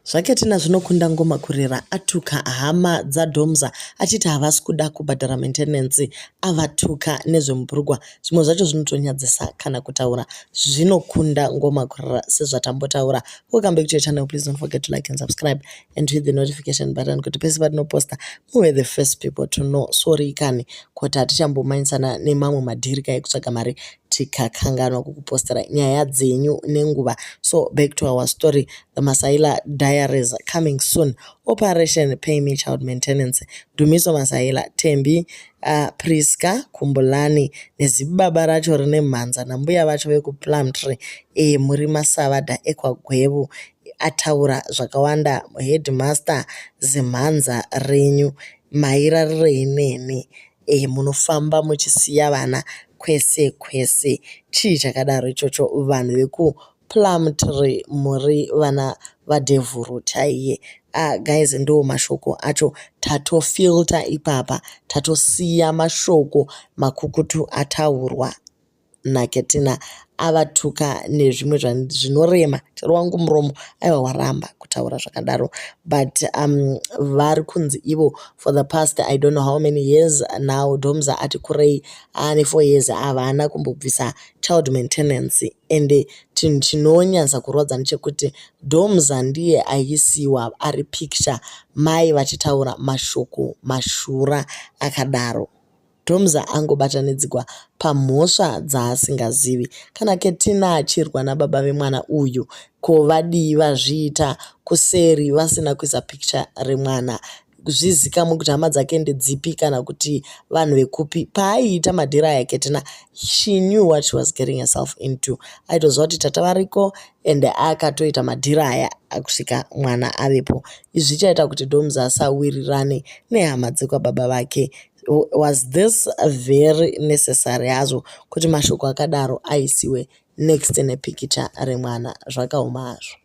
ZvaKetina zvinokunda ngoma kurira atuka hama dzaDhomza achiti havasi kuda kubhadhara maintenance avatuka nezvemubhurugwa zvimwe zvacho zvinotonyadzisa kana kutaura zvinokunda ngoma kurira sezvatambotaura. Welcome back to your channel. Please don't forget to like and subscribe and hit the notification button kuti pese patinoposta muve the first people to know. Sorry kani kuti hatichambomhanyisana nemamwe madhirika ekutsvaga mari tikakanganwa kukupostera nyaya dzenyu nenguva. So back to our story, the Masaila Diaries coming soon. Operation Pay Me Child Maintenance. Dumiso Masaila, Tembi, Priska, Kumbulani nezibaba racho rine mhanza nambuya vacho vekuPlumtree muri masavadha ekwaGwebu ataura zvakawanda. Headmaster zimhanza renyu mairarirei neni munofamba muchisiya vana kwese kwese. Chii chakadaro ichocho vanhu vekuPlumtree muri vana vadhevhuru chaiye. Guys ndo mashoko acho tatofilter ipapa tatosiya mashoko makukutu ataurwa naKetina avatuka nezvimwe zvinorema chero wangu muromo aiwa waramba kutaura zvakadaro but vari kunzi ivo for the past I don't know how many years now Dhomza ati kurei ane 4 years havana kumbobvisa child maintenance ende chinhu chinonyatsa kurwadza ndechekuti Dhomza ndiye aisiwa ari picture mai vachitaura mashoko mashura akadaro. Dhomza angobatanidzwa pamhosva dzaasingazivi. Kana Ketina achirwa nababa vemwana uyu ko vadii vazviita kuseri vasina kuisa pikicha remwana. Zvizikamwe kuti hama dzake ndedzipi kana kuti vanhu vekupi. Paaiita madhiri aya Ketina she knew what she was getting herself into. Aitoziva kuti tata variko ende akatoita madhiri aya kusvika mwana avepo. Izvi zvichaita kuti Dhomza asawirirane nehama dzekwababa vake. Was this very necessary hazvo kuti mashoko akadaro aisiwe next nepikicha remwana zvakaoma hazvo.